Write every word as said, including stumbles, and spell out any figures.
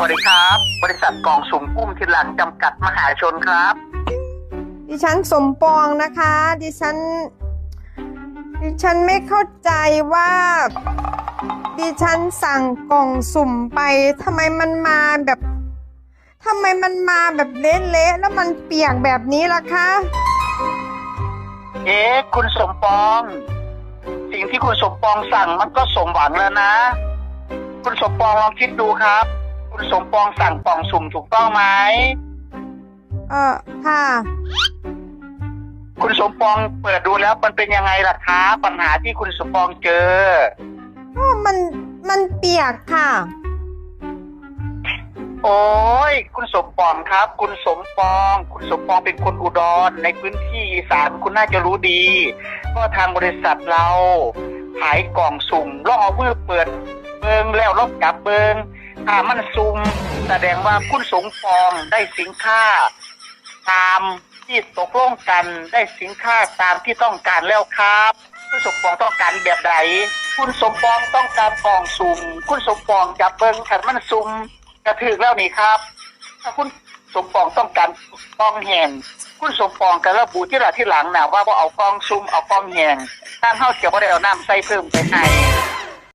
สวัสดีครับ บริษัทกล่องสุ่มพุ่มทีหลังจำกัดมหาชนครับ ดิฉันสมปองนะคะ ดิฉัน ดิฉันไม่เข้าใจว่า ดิฉันสั่งกล่องสุ่มไปทำไมมันมาแบบทำไมมันมาแบบเละๆแล้วมันเปียกแบบนี้ล่ะคะ เอ๊ะ คุณสมปอง สิ่งที่คุณสมปองสั่งมันก็สมหวังแล้วนะ คุณสมปองลองคิดดูครับ คุณสมปองสั่งกล่องสุ่มถูกต้องไหม เออค่ะ คุณสมปองเปิดดูแล้วมันเป็นยังไงล่ะคะ ปัญหาที่คุณสมปองเจอ ก็มันมันเปียกค่ะ โอ้ย คุณสมปองครับ คุณสมปอง คุณสมปองเป็นคนอุดรในพื้นที่อีสานคุณน่าจะรู้ดี ก็ทางบริษัตทเราขายกล่องสุ่มลองเอามือเปิดเบิ่งแล้วลองจับเบิ่งถ้ามันซุ่มแสดงว่าคุณสมปองได้สินค้า ตามที่ตกลงกันได้สินค้าตามที่ต้องการแล้วครับ คุณสมปองต้องการแบบใดคุณสมปองต้องการกล่องสุ่ม คุณสมปองจับเบิ่งคันมันซุ่มกะถืกแล้วนี่ครับ ถ้าคุณสมปองต้องการกล่องแห้งคุณสมปองกะระบุที่ละที่หลังนะว่าบ่เอากล่องซุ่มเอากล่องแห้งทางเฮาเสียบ่ได้เอาน้ำใส่เพิ่มไปให้